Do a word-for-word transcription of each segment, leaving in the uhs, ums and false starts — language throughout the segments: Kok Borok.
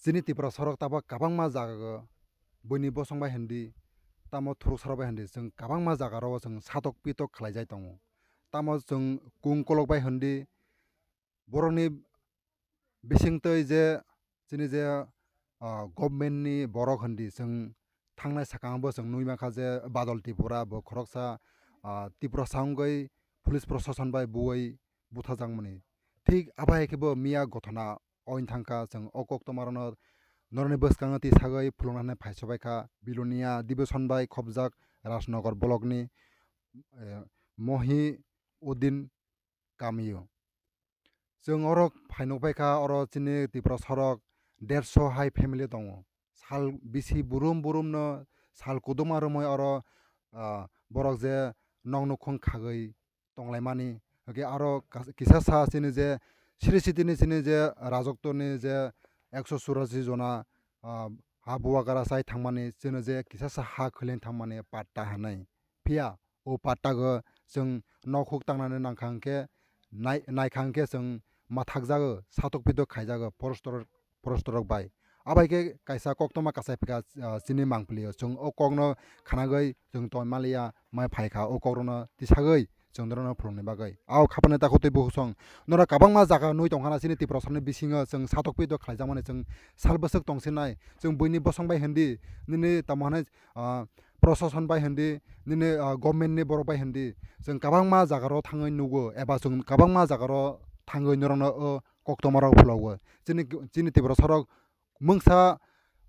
Chini Tripura sorok tabok kabangma jaga o buini bosong bai hindi, tamo thuruk sorok bai hindi, chwng kabangma jaga rok o chwng satok pitok khlai jai tongo. Tamo chwng kung kolok bai hindi, borokni bisingtwi je chini je, ah, government ni borok hindi, chwng thangnai swkang bo chwng nui mankha je Badal Tripura bo khoroksa, ah, Tiprasa wngwi police prosason bai buwi buthajakmani. Thik abo hai khe bo miya gothona oin thangkha, chwng o koktwma rokno norokni bwskango twi sagwi phulukna hinwi phai sobaikha Bilonia division bai khobjak Rajnagar block ni, eh, Mohi Udin kamio. Chwng oro phai nukpaikha, oro chini Tripura sorok derso hai family tongo. Sal bisi burum burum no sal kuduma romwi oro, ah, borok je nok nukhung khagwi tonglaimani. Hwnkhe aro kas-, kisa sa chini je sri sitini chini je rajotwni je ekso churashi jona, ah, ha bubagra chai thangmani, chini je kisa sa ha khwleng thangmani patta hinwi. Phiya o patta go chwng nok huk tangnani nangkha hwnkhe nai-, naikha hwnkhe chwng mathakjago, satok pitok khaijago, porostor, porostorok bai. Abai khe kaisa koktwma kasai phika, ah, chini mangpili o. Chwng o kokno khanagwi chwng tongmaliya, mai phaikha o kokrokno tisagwi chwng norokno phulukni bagwi. Ao khapani takhuk tei bukhuk song norok kabangma jaga nui tongkhana chini Tiprasani bisingo chwng satok pitok khlaijakmani chwng sal bwswk tongsinai. Chwng buini bosong bai hindi, nini tamo hwnwi, ah, prosason bai hindi, nini, ah, government ni borok bai hindi, chwng kabangma jaga rok thangwi nugo eba chwng kabangma jaga rok thangwi norokno o koktwma rok phwlokgo. Chini, chini Tiprasa rok mungsa,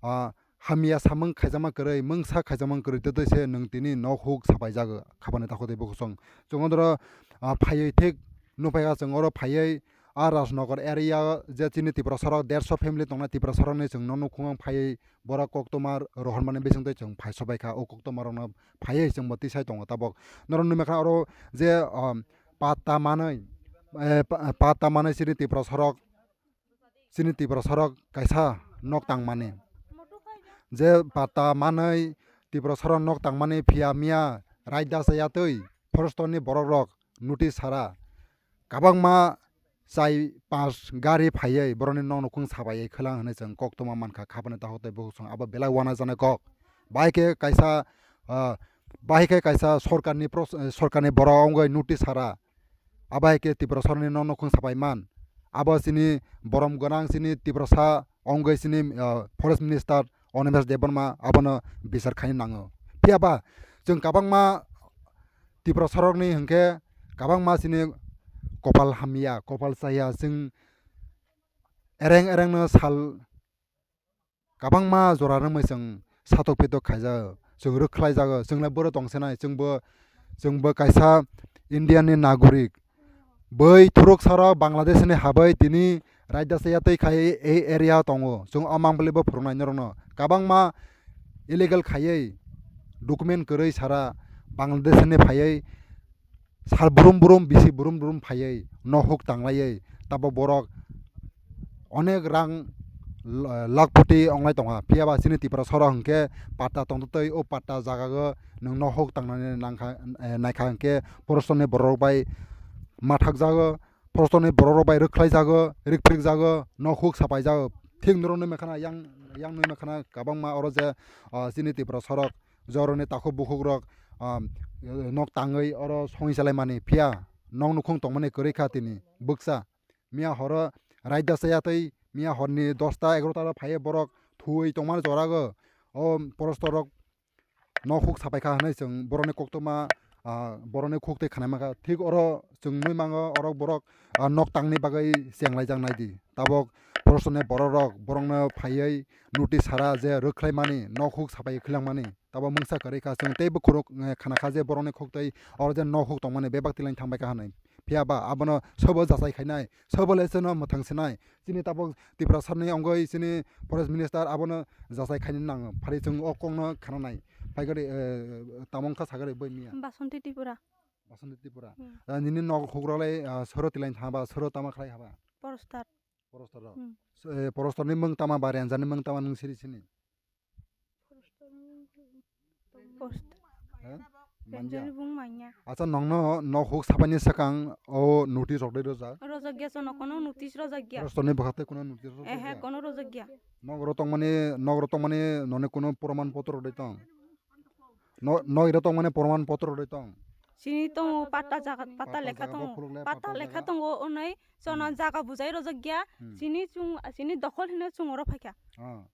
ah, hamya samung khaijakma kwrwi, mungsa khaijakma kwrwi, tei tei se nwng tini nok huk sapai jago, khapani takhuk tei bukhuk song. Chwng odoro, ah, phaiwi thik nukphaikha, chwng oro phaiwi a Rajnagar area je chini Tiprasa rok derso family tongnai Tiprasa rokni chwng nok nukhung phaiwi borok koktwma rohormani bisingtwi chwng phai sobaikha, o koktwma rokno phaiwi chwngbo tisai tongo tabok. Norok nukmaikha oro je, um, patta manwi, eh, pa-, patta manwi chini Tiprasa rok, chini Tiprasa rok kaisa nok tangmani. Je patta manwi Tiprasa rok nok tangmani phiya miya raida chaya twi forest ni borok rok notice sara kabangma chai pas gari phaiwi borokni nok nukhung sabai khwlang hinwi chwng koktwma mankha, khapani takhuk tei bukhuk song abo belai uanajaknai kok. Bahai khe kaisa, ah, bahai khe kaisa sorkarni pros-, eh, sorkarni borok wngwi notice sara. Abo hai khe Tiprasani nok nukhung sapai man. Abo chini borom gwnang chini Tiprasa wngwi chini, ah, forest minister Animesh Debbarma abono bichar khaina nango. Phiya ba chwng kabangma Tiprasa rokni hinkhe kabangma chini kopal hamya, kopal chaya, chwng ereng ereng no sal kabangma jora rwmwi chwng satok pitok khaijak, chwng rwkhlaijago, chwng lai bwrwi tongsinai, chwngbo, chwngbo kaisa India ni nagorik. Bui thuruk saro Bangladesh ni habai tini raida chaya twi khai ei area o tongo. Chwng o mangpili bo phwrwngnai norokno. Kabangma illegal khaiwi document kwrwi sara Bangladesh ni phaiwi sal brum brum, bisi brum brum phaiwi nok huk tanglaiwi tabok borok onek rang l-, lakh koti wnglai tongkha. Phiya ba chini Tiprasa rok hinkhe patta tongtwtwi o patta jaga o nwng nok huk tangnani nangkha, eh, naikha hinkhe porosoni borok bai mathakjago, porosoni borok rok bai rwkhlaijago, rikphirikjago, nok huk sapaijago. Thik norok nwi mankha na yang, yang nwi mankha na kwbangma oro je, ah, chini Tiprasa rok joroni takhuk bukhuk rok, ah, nok tangwi oro songwi chalaimani, phiya nok nukhung tongmani kwrwi kha tini bwkcha. Miya horo raida chaya tei miya horni dosta egarota ro phaiwi borok thuwi tongmani jorago o porostor rok nok huk sapai kha hinwi chwng borokni koktwma, ah, borokni khuk twi khanai mankha. Thik oro chwng nui mango orok borok, ah, nok tangni bagwi chenglaijak nai di. Tabok porosoni borok rok borokno phaiwi notice sara je rwkhlai mani, nok huk sapai khwlangmani. Tabok mungsa kwrwi kha, chwng teibo khuruk, eh, khana kha je borokni khuk twi oro je nok huk tongmani bebak tilani thangbai kha hinwi. Phiya ba abono sobo jachai khainai, sobo le chwngno mwthang sinai. Chini tabok Tiprasani wngwi chini forest minister abono jachai khaina nango. Phari chwng o kokno khananai. Phaigari, eh, tamo wngkha sagari bai miya. Basonti Tripura. Basonti Tripura. Hmm. Ah, nini nok hukrok lai, ah, soro tilai thangba, soro tama khlai haba? Porostar. Porostar rok. Hmm. So, eh, porostar ni mung tama ba, ranger ni mung tama nung siri sini? Porostar. Ha? Manya. Pension bung manya. Acha, nongno nok huk sabaini swkang o notice rok dai rojak? Rojak ya, chono kono notice rojak ya. Rostorni bwkhak tei kono notice rojak ya? Ehe, kono rojak ya. Nok ro tongmani, nok ro tongmani noni kono proman potro rok dai tong? No, nok ro tongmani proman potro rok dai tong? Chini tongo patta jaga, patta lekha tongo. Patta lekha tongo onai, chono jaga bujai rojak ya. Hmm. Chini chung, chini dokhol hino chung oro phaikha. Ah.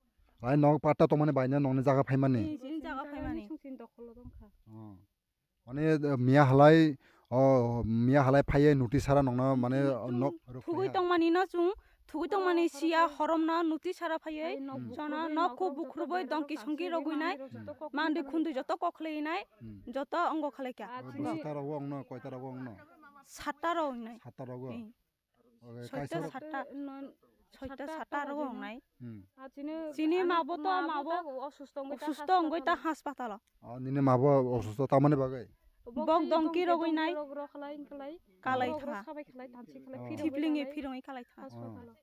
Lai nok patta tongmani baino nokni jaga phaimani? Ee, chini jaga phaimani. Chini dokholo tongkha. Oh. Mane, eh, miya halai, oh, miya halai phaiye notice sara nokno mane, chini oh, nok chung ruk thugui phaiya? Tongmani no chung, thugui tongmani siya horomno notice sara phaiye. Hmm. Chono nok kho bukhrubai dongki songki rogui nai, mandi khundui joto kokhlai nai, hmm, joto ongo khalai kha. Oh, bwswkta rogo ongno, koita rogo ongno? Satta rok wngnai. Satta rogo? Ee. Oke, soita kaisa satta, soita satta rogo wngnai. Hmm. Chini mabo to, mabo osusto wngwi ta haspatalo. Oh, nini mabo osusto tamani bagwi? Bok dongki rogwi nai. Kalai thanga. Thiplingi phirongwi kalai thanga. Haspatalo.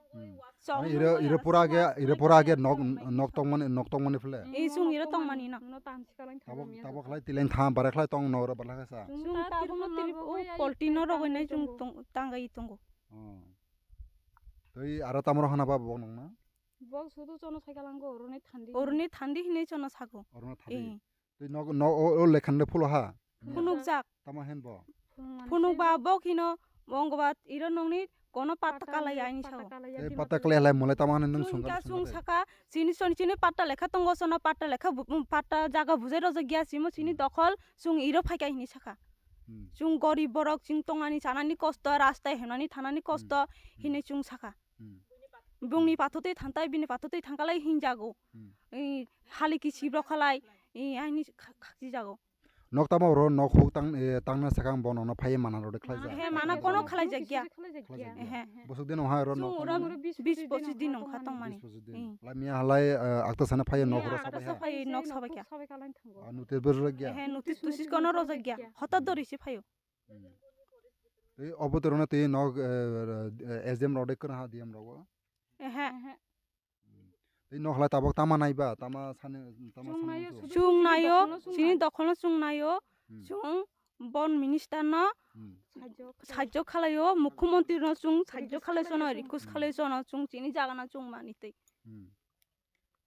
Hmm. Mane iro, iro pura age, iro pura age nok, nok tongmani, nok tongmani phle? Ee, chwng iro tongmani no. Tabok, tabok khlai tileng thang, bare khlai tong, nok ro bare khlai sa. Chwng tabok no tiri, o polti no rogwi nai chwng tong, tangwi tongo. Oh. Tei aro tamo rok hana ba bok nokna? Bok sudu chono sai kalango, oroni thandi. Oroni thandi hinwi chono sago. Oroni thandi. Ee. Tei nok, nok o, o lekhan de phulo ha? Hmm. Phunukjak. Tamo hen bo? Phunukba bok hino, mongba iro nokni kono patta kalai ani sao. Tei patta kalai halai molai tamo hano nwng sungka saka? Chini soni chini patta lekha tongo, sono patta lekha bu-, um, patta jaga bujai rojak ya, simo chini dokhol, chwng iro phaikha hini saka. Hmm. Chwng gorib borok, chwng tongnani chanani kosto, rasta hemnani thanani kosto, hmm, hinwi chwng saka. Hmm. Bongni pathotwi thantai, bini pathotwi thangkalai hinjago. Hmm. Ee, hali kisi bwrok khalai, ee, aini kha-, khakchijago. Nok tamo oro nok huk tang, eh, tangna sakang bo nokno phaiwi mana rode khlaijak? He, mana kono khlaijak ya. Khlaijak ya. He. Bosok din wngha oro nok tangmani? Bis pochis din wngkha tongmani. Bis pochis din. Hmm. Lai miya halai, eh, akta sana phaiwi nok oro sabai ha? Phaiwi nok sabai kha. Ah, notice bo rojak ya? He, notice tusis kono rojak ya. Hotat dori se phaio. Hmm. Tei obo torona tei nok, eh, eh, S D M rode kwrwngha D M rogo? Ehe. Tei nok halai tabok tama naiba, tama sani, tama sani. Chwng naio, chini dokholno chwng naio, hmm, chwng bon minister no, hmm, sajjo khalaio, mukhyamantri no chwng sajjo khalai sono, request khalai sono, chwng chini jaga no chwng mani tei. Hmm.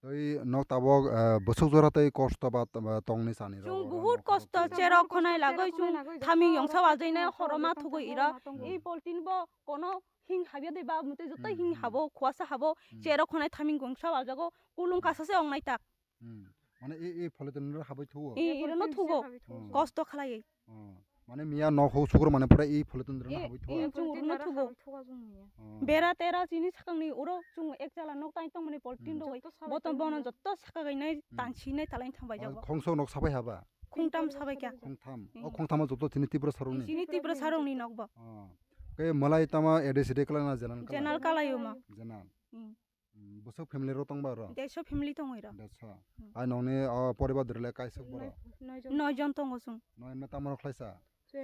Tei nok tabok, eh, bwswk jora tei kosto ba, ba tongni sani rok. Chwng buhut kosto, cherok khonai lagoi chwng thaming yongsa wajai nai, horoma thugui iro. Hmm. Ei poltin bo kono hing habya de ba, mute joto hing habo, khuasa habo, hmm, cherok khonai thaming gongsa wajago, kulung kasa se ong nai tak. Hmm. Mane e, e polythene ro habai thuo? E, iro no thugo. Hmm. Kosto khalai. Oh. Mane miya nok ho sukur mane pura e polythene ro habai thuo? E, chwng uro no thugo. Oh. Bera tera chini sakang ni uro chwng ek chala nok tai tong mani poltin rogoi. Joto bono joto saka gai nai, hmm, tansi nai talai thang bai jago. Khongso nok sabai haba? Khungtam sabai kya. Khungtam. Hmm. O khungtama joto chini Tripura sarong ni? Chini Tripura sarong ni nok bo. Oh. Ke malai tama A D C de kala na general kala? General kala yo ma. General. Hmm. Hmm, bwswk family rok tong ba oro? Dersho family tongo iro. Dersho. Hmm. Ai nokni, o, poribar dwrwile kaisuk borok? Noi jon. Noi jon tongo chwng. Noi no tamo rok khlaisa?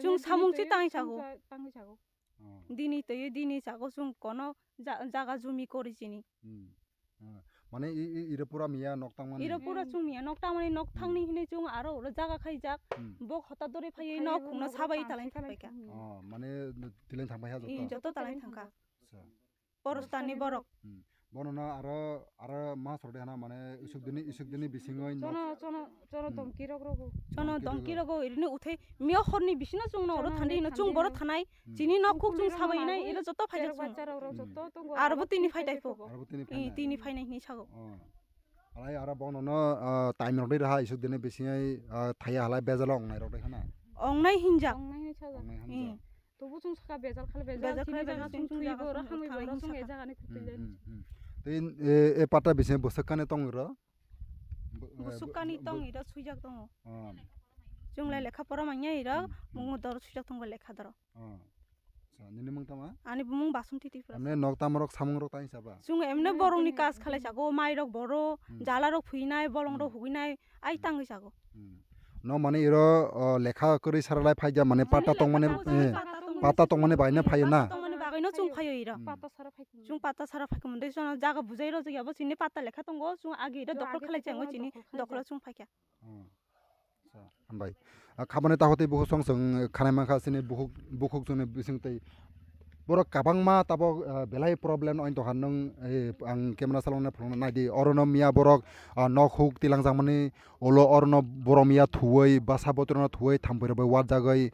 Chwng samung si tangwi sago. Tangwi sago. Oh. Dini twi dini sago chwng kono ja-, jaga jumi kori chini. Hmm. Ah, mane i, i, iro pura miya nok tangmani? Iro pura chwng miya nok tangmani, nok thangni hinwi chwng aro ulo jaga khaijak. Hmm. Bok hota dori phaiwi nok khungno sabai talai thangbai kha. Oh, mane tilai thangbai ha joto? I, joto talai thangkha. Acha. Porostani borok. Hmm. Bono no aro, aro ma sorde hana mane isuk dini, isuk dini bisingoi nok. Chono, chono, chono domki rok rogo. Chono domki rogo irini uthai miya horni bisino chwng no oro thandi hino chwng boro thanai. Hmm. Chini nok khuk chwng sabai nai iro joto phaijak chwng. Aro bo tini phai dai pho. Aro bo tini phai nai. Tini phai nai hini sago. Oh. Alai aro bono no, ah, time rok dei raha isuk dini bisingoi, ah, thaya halai bejalo ongnai rok dei hana. Ongnai hinjak. Ongnai hinjak. Tobo chwng saka bejal khale bejal, bejal khale bejal, chwng thwibo oro hamwibo oro chwng e jaga ni thwtwi lai. Hmm, hmm, hmm. Tei, e, e pata bising bwswk kani tong iro? Bwswk kani tong iro swijak tongo. Ah. Chwng lai lekha pora manya iro, hmm, hmm, mungo doro swijak tongo lekha doro. Ah. Acha, nini mung tama? Ani bumung Basunti Tripura. Emne nok tamo rok samung rok tang saba? Chwng emne borok ni kaj khalai sago, mai rok boro, hmm, jala rok phuinai, bolong rok, hmm, huinai, ai, hmm, tangwi sago. Hmm. No mane iro, o, lekha kwrwi saralai phaija mane patta tongmani, patta tongmani bagwi no phaio na? Patta tongmani bagwi no chwng phaio iro. Hmm. Chwng patta sara phaikha mundai sono jaga bujai rojak ya bo chini patta lekha tongo, chwng agi iro dokhol khalai chango chini dokhol chwng phaikha. Hmm. Hambai. Ah, khabani takhuk tei bukhuk song chwng khanai mankha chini bukhuk, bukhuk chwngni bising tei borok kabangma tabok, ah, belai problem oin tongkha nwng, eh, ang camera saloknai phunukna naidi. Orono miya borok, ah, nok huk tilangjakmani ulo orono borok miya thuwi basa botrono thuwi thampui rokbai warjagwi,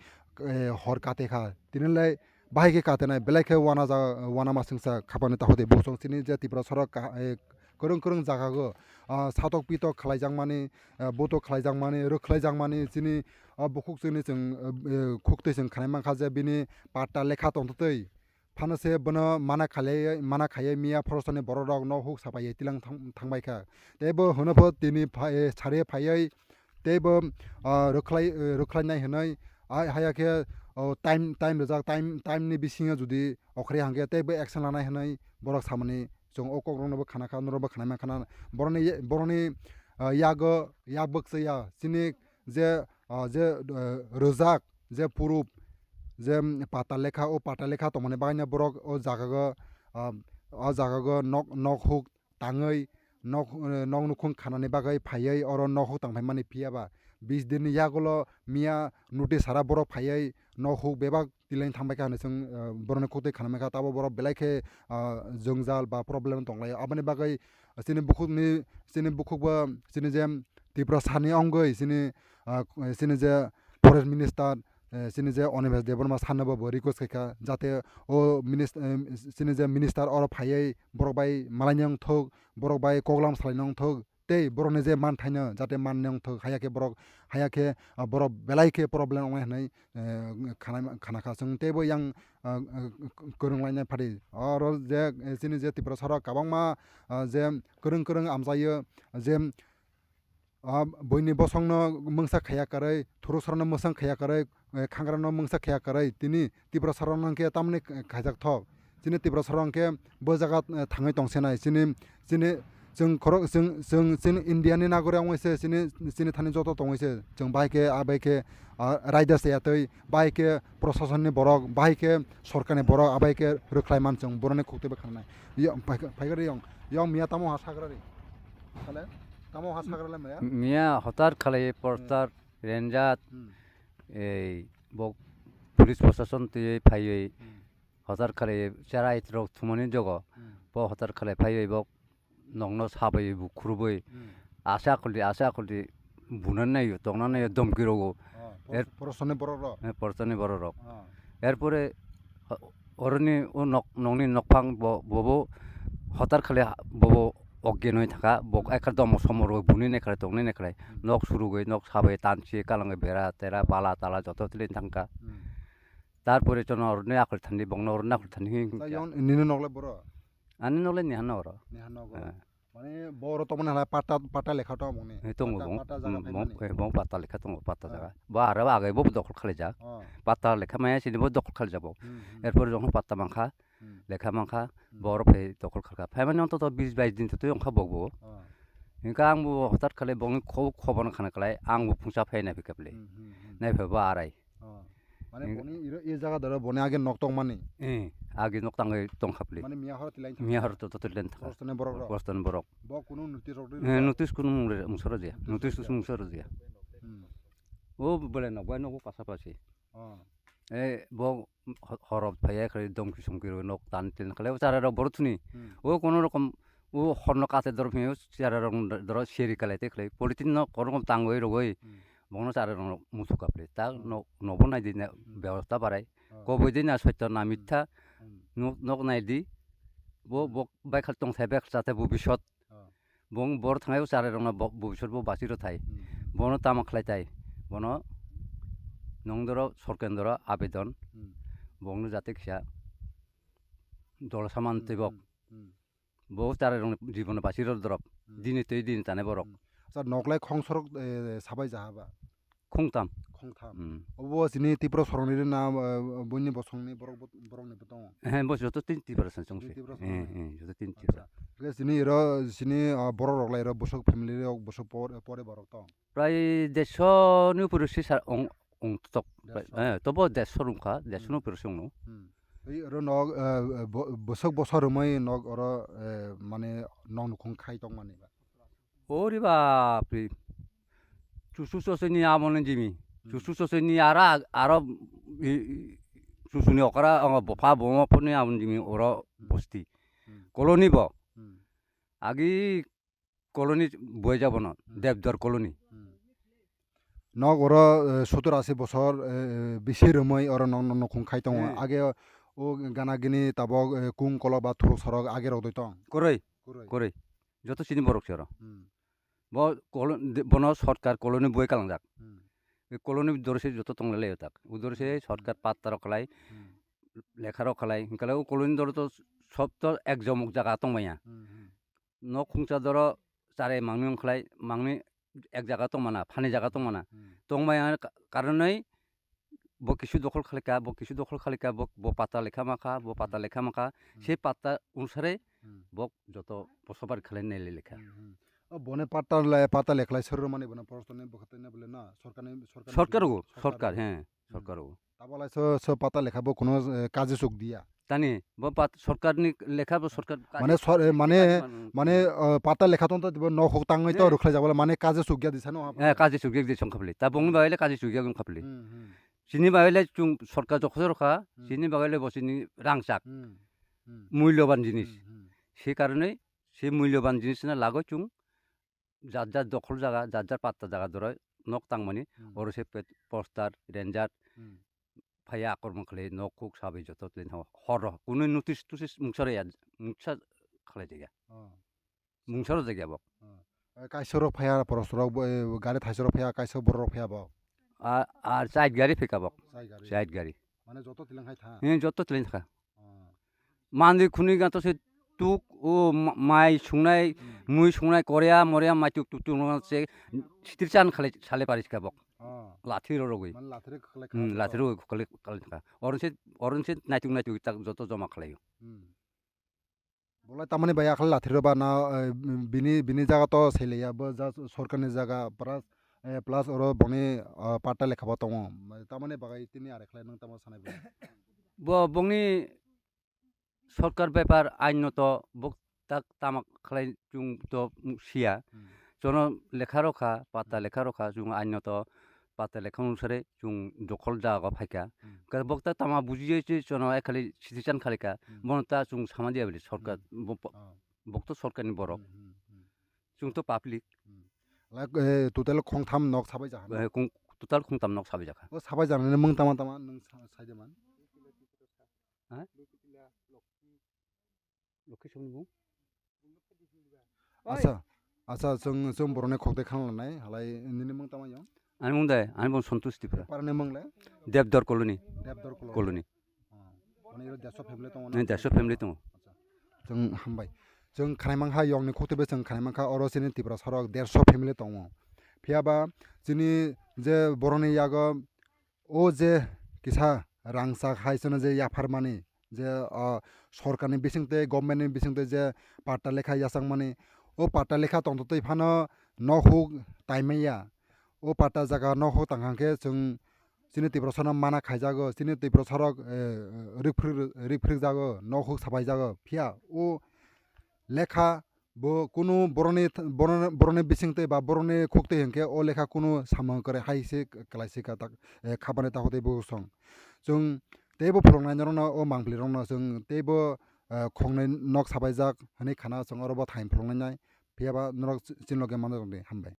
eh, hor katekha. Tinilai bahai khe katenai belai khe wana ja-, wana masingsa khabani takhuk tei bukhuk song chini je Tripura sorok ka-, eh, kwrwng kwrwng jagao, ah, satok pitok khlaijakmani, ah, butok khlaijakmani, rwkhlaijakmani chini, ah, bukhuk chini chwng, eh, eh, khuktwi chwng khanai mankha je bini patta lekha tongtwtwi. Phano se bono mana khalai, mana khaiwi miya phorosani borok rok nok huk saphaiwi tilang thang-, thangbaikha. Tei bo hwnopho tini phai-, eh, sari phaiwi tei bo, ah, rwkhlai, eh, rwkhlainai hwnwi, ah, haya khe, oh, time, time rijak, time, time ni bisingo jodi okhre hangkhe tei bo action lanai hwnwi borok samani chwng o kokrokno bo khana kha, norok bo khanai mankha na. Borokni, borokni, ah, yago, yak bwkcha ya, chini je, ah, je, ah, rwjak, je purub, je, mm, pata lekha, o pata lekha tongmani bagwino borok o jagago, ah, o jagago nok, nok huk tangwi nok, eh, nok nukhung khanani bagwi phaiwi oro nok huk tang phaimani phiya ba bis din ni yagulo miya notice sara borok phaiwi nok huk bebak tilai thangbai kha hinwi chwng, eh, borokni khuktwi khanamai kha, tabo borok belai khe, ah, jwngjal ba problem tonglaio. Aboni bagwi chini bukhukni, chini bukhuk bo chini je Tiprasani wngwi chini, ah, chini je forest minister, eh, chini je Animesh Debbarma sanno bo bo request khaikha, jate o minis-, eh, chini je minister oro phaiwi borok bai malaini wngthok, borok bai koklam salaini wngthok, tei borokni je manthaino jate manni wngthok, haya khe borok, haya khe, ah, borok belai khe problem wngnai hwnwi, eh, khana, khana kha chwng teibo yang, ah, ah, kwrwng lainai phadi. Oro je, eh, chini je Tiprasa rok kwbangma, ah, je kwrwng kwrwng amchaio, je ah, buini bosongno mungsa khaya kwrwi, thuruk sorokno mungsa khaya kwrwi, eh, khangrano mungsa khaya kwrwi, tini Tiprasa rokno hwnkhe tamni khaijak thok. Chini Tiprasa rok hwnkhe bo jaga, eh, thangwi tongsenai. Chini, chini, chwng khorok, chwng, chwng chini India ni nagorik wngwi se chini, chini thani joto tongwi se. Chwng bai khe, ah, bai khe, ah, raida se yatwi, bai khe prosasonni borok, bai khe sorkarni borok, abai khe rwkhlai man chwng borokni khuktwi bai khananai. Yo, pai kha, pai kha riyong. Yong miya tamo ha sagra ri. Kale, tamo ha sagra le maya? Miya hotar khalai portar, renjat, Hmm. ei, bo police prosason twi phaiwi, Hmm. hotar khalai chara itrok thumani jogo, Hmm. bo hotar khalai phaiwi bo nokno sabai bu khurubui, Hmm. asa akhuldi, asa akhuldi bunan naio, tongna naio, domki rogo. Oh, Er- Porosoni borok rok? Eh, Porosoni borok rok. Oh. Erpore, o-, oroni o nok, nokni nokphang bo, bobo hotar khali ha-, bobo oggenoi thaka, bo Hmm. ekha domo somo rogoi bunui naikhalai, tongnai naikhalai, Hmm. nok surugoi, nok sabai, tansi, kalangoi, bera, tera, pala, tala, joto tili thangkha. Hmm. Tarpore chono oroni akhul thani, bongno oroni akhul thani hing Ta hingkha. Yon nini nok le boro? Ani nok le nihan nok oro. Nihan nok oro. Eh. Mane boro tongmani hala patta, patta lekha tong bongni. Eh, tongo Patta, bong. Patta jaga Hmm, bong, phaimani. Eh, bong patta lekha tongo, patta Ah. jaga. Bo aro age bo dokhol khalijak. Oh. Patta lekha maya sini bo dokhol khalijak bo. Hmm, hmm. Erpor jong patta mankha, Hmm. lekha mankha, Hmm. boro phai dokhol khalkha. Phaimani ontoto bis bais din to twi ongkha bokbo. Oh. Hinka ang bo hotat khale bongni kho-, khobor khana khlai, ang bo phungsa phai nai phikha bli. Hmm, hmm, hmm. Nai phai bo arai. Oh. Mane Hinga- boni iro e jaga doro boni age nok tongmani. Eh, age nok tangwi tongkha bli. Mane miya horo tilai thangkha. Miya horo to, to tilai thangkha. Porosoni borok rok. Porosoni borok. Bo kunu notice rok Eh, rwjak? Notice kunu mung re-, mung soro jaya. Notice Notice rwjak. Mung soro jaya. Hmm. O bole nok bai nogo pasapasi. Oh. Eh, bo ho-, horop phaiya khlai domki somki rok nok tan tin khlai o chara rok boro thuni. Hmm. O kono rokom o horno kate doro phai o chara rok doro seri kalai te khlai. Politin no kono rokom tangoi rogoi. Hmm. Bongno chara rok muthuk kaple. Ta Hmm. no, nobo nai di na Hmm. bebosta barai. Oh. Koboi di na soitto na Hmm. mitha. Hmm. No, nok nai di. Bo, Hmm. bo bai khal tong thai bai khal chate bo bisot. Oh. Bong bor thangai o chara rok no bo, bo bisot bo basi ro thai. Hmm. Bono tama khlai tai. Bono nong doro sorkendro abedon. Hmm. Bongno jate kisa dol saman Hmm, tebok. Hmm. Hmm. Bo chara rok jibono basi rw dorop. Hmm. Dini tei dini tane borok. Hmm. Acha, nok lai khong sorok, eh, sabai jaha ba? Khongtam. Khongtam. Hmm. Obo chini Tripura sorokni na, eh, buini bosongni borok bo, borokni bo tongo? Eh, bo joto tin Tripura song song Tin se. Tripura Eh, song. Eh, joto tin Acha. Tripura. Hwnkhe chini iro, chini, ah, borok rok lai iro bosok family rok bosok por-, pore borok tong? Prai dersho ni upore se sa ong, ong tok. Dersho. Eh, tobo dersho rungkha, dersho ni Hmm. upore se ongno. Hmm. Ei oro nok, eh, bo-, bosok bosor romoi nok oro, eh, mane nok nukhung khai tongmani ba? Ori bapre. Chusu chosoni amo ni jimi. Hmm. Chusu chosoni aro ag-, aro i, i, chusuni okra, o, bopha bomo phone amo ni jimi oro Hmm. bosti. Hmm. Colony bo. Hmm. Agi colony boi jabo no, Hmm. Debdor colony. Hmm. Nok oro, eh, sottor ashi bosor, eh, bisi romoi oro nok, nok, nokhung khai tongo. Hmm. Age o gana gini tabok, eh, kung kolok ba thuruk sorok age rok doi tong. Koroi, Koroi. koroi. Joto chini borok se oro. Hmm. Bo kolo-, de-, bono sorkar colony boi kalangjak. Hmm. E colony doro se joto tong lai tak. Udor se Hmm. sorkar patta rok khlai, Hmm. lekha rok khlai. Hingkhe o colony doro to sob to ek jomok jaga tong maya. Hmm, hmm. Nok khungsa doro chare mangni wng khlai, mangni ek jaga tong mana, phani jaga tong mana. Hmm. Tong maya ka-, karonoi bo kisu dokhol khlai ka, bo kisu dokhol khlai ka, bo, bo pata lekha ma kha, bo pata Hmm. lekha ma kha. Hmm. Se pata onusare Hmm. bo joto bosobari khlai nai le lekha. Hmm, hmm. O bone pata le, pata lekhlai sir mani bono porostoni bwkha twi na bole na, sorkarni, sorkarni Sorkar simi, o, sorkar sorkar, o. he, Hmm. sorkar o. Tabok lai so, so pata lekha bo kuno, eh, kaje chuk diya. Tani, bo pat-, sorkarni lekha bo sorkar Mane kaje sor-, eh, mane, kaje manu. mane, eh, pata lekha tong ta bo nok huk tangwi to Eh. rwkhlai jabole mane kaje chuk ya di sano ha. Eh, kaje chuk ya di song khapli. Ta bongni Hmm. bagwi le kaje chuk ya gong khapli. Hmm, hmm. Chini bagwi le chung sorkar jokho rokha, Hmm. chini bagwi le bo chini rangchak. Hmm. Hmm. Mulyoban jinis. Hmm, hmm. Se karonwi se mulyoban jinis na lagoi chung jat jat dokhol jaga, jat jat patta jaga doroi nok tangmani, Hmm. oro se pet-, poster, ranger, Hmm. phaiya akormon khlai nok kuk sabai joto tlen ho-, hor rok. Kunu notice tusis mungsa rwya, mungsa khlai jagya. Oh. Mungsa rw jagya bok. Oh. Eh, kaisa rok phaiya, poros rok bo, eh, gari thaisa rok phaiya, kaisa borok rok phaiya bok. A, ar chait gari phika bok. Chait gari. Chait gari. Mane joto tlen khai tha? He, joto tlen kha. Oh. Manwi khwnwi gato se tuk, o ma-, mai sungnai, Hmm. mui sungnai, korea, moria, mai tuk tuk tuk no se sitir chan khalai, salai paris ka bok. Oh. Lathi ro rogwi. Mane lathi ro khalai Hmm, kha lathi to. ro khalai, khalai kha. Oron se, oron se naituk naituk tak joto joma khalai. Hmm. Bolai tamani bai akhlai lathi ro ba na, eh, bini, bini jaga to seleya bo ja sorkarni jaga plus, eh, plus oro boni, ah, patta lekha bo tongo. Tamani bagai tini are khlai nang tamo sanai bo. Bo bongni sorkar bepar ain no to bok tak tama khlai chung to siya. Hmm. Chono lekha rokha, pata Hmm. lekha rokha, chung ain no to pata lekha onusare chung dokhol jaga phaikha. Hmm. Ka bok ta tama buji je chono ekhali citizen khalika, Hmm. bono ta chung sama dia bili sorkar Hmm. bo po-, Oh. bok to sorkarni borok. Hmm, hmm, hmm. Chung to public. Hmm. Like, eh, total khongtham nok sabai jaha. Eh, kung-, total khongtham nok sabai jakha. O sabai jana ni mung tama tama nung sa-, saide man. Ha? Lokhi Somni bung. Asa, asa, chwng, chwng borokni khok de khang lanai, halai nini mung tama yong? Ani mung de, ani mung Santosh Tripura. Parani mung le? Debdor Colony. Debdor Colony. Colony. Oh. Mane iro derso family tongo na? Nini derso family tongo. Acha. Chwng hambai. Chwng khnai mankha, yongni khok twi bai chwng khnai mankha, oro chini Tripura sarok derso family tongo. Phiya ba chini je borokni yago o je kisa rangchak hai chwngno je yapharmani, je, o, sorkarni bisingtwi, governmentni bisingtwi je patta lekha yachakmani, o patta lekha tongtotwi phano nok huk taimaya. O patta jaga nok huk tangkha khe chwng chini Tiprasano mana khaijago, chini Tiprasarok, eh, rikphrik-, rikphrikjago, nok huk saphaijago. Phiya o lekha bo kunu boroni th-, boroni, boroni bisingtwi ba boroni khuktwi hinkhe o lekha kunu samung kwrwi hai se kwlai se ka tak, eh, khabani takhuk tei bukhuk song. Chwng teibo phuluknai norokno o mangpili rokno chwng teibo, eh, khongnwi nok sabaijak hwnwi khana chwng oro bo thaim phuluknai nai. Phiya ba norok chini loge manjak di, hambai.